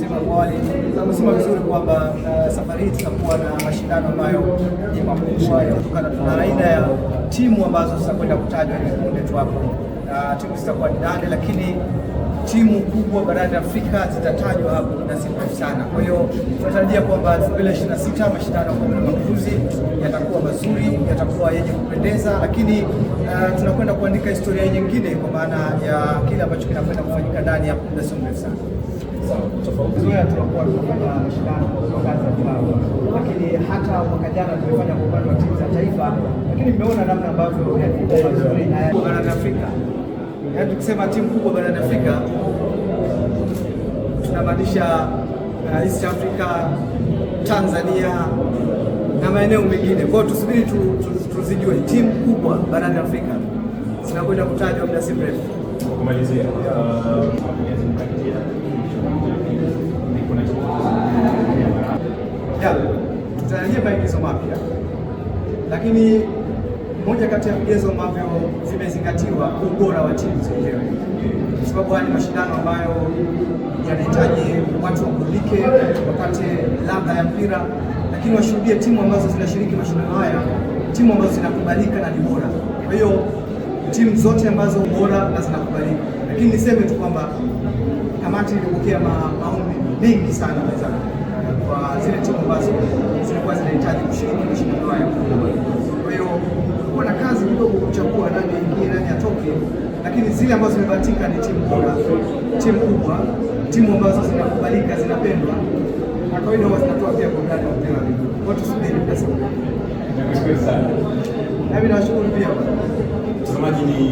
nilivyosema hapo awali, amesema vizuri kwamba safari hii tutakuwa na mashindano ambayo ni makubwa ya kutokana, tuna aina ya timu ambazo zitakwenda kutajwa hivi punde tu hapo. Timu zitakuwa ni 8, lakini timu kubwa barani Afrika zitatajwa hapo muda si mrefu sana. Kwa hiyo tunatarajia kwamba 2026 mashindano ya Kombe la Mapinduzi yatakuwa mazuri, yatakuwa yenye kupendeza, lakini tunakwenda kuandika historia nyingine kwa maana ya kile ambacho kinakwenda kufanyika ndani ya muda si mrefu sana. Zoea tunakuwa tunafanya mashindano kwa ngazi ya klabu, lakini hata mwaka jana tumefanya kwa upande wa timu za taifa, lakini mmeona namna ambavyo yalikuwa mazuri na barani Afrika. Yaani tukisema timu kubwa barani Afrika tunamaanisha East Africa, Tanzania na maeneo mengine. Kwa hiyo tusubiri tuzijue timu kubwa barani Afrika zinakwenda kutajwa muda si mrefu. Kwa kumalizia, kuna Ya, tutarajia maigizo mapya, lakini moja kati ya vigezo ambavyo vimezingatiwa ubora wa timu zenyewe, kwa sababu haya ni mashindano ambayo yanahitaji watu waburudike, wapate ladha ya mpira, lakini washuhudie timu ambazo zinashiriki mashindano haya, timu ambazo zinakubalika na ni bora. Kwa hiyo timu zote ambazo bora na zinakubalika, lakini niseme tu kwamba kamati ilipokea maombi mengi sana mezani kwa zile timu ambazo zilikuwa zinahitaji kushiriki mashindano haya. Kwa hiyo kulikuwa na kazi kidogo kuchagua nani aingie, nani atoke, lakini zile ambazo zimebahatika ni timu bora, timu kubwa, timu ambazo zinakubalika, zinapendwa na kawaida huwa zinatoa pia burudani wa mpira wa miguu. Kwa hiyo tusubiri muda si mrefu. Nakushukuru sana. Nami nawashukuru pia. Mtazamaji ni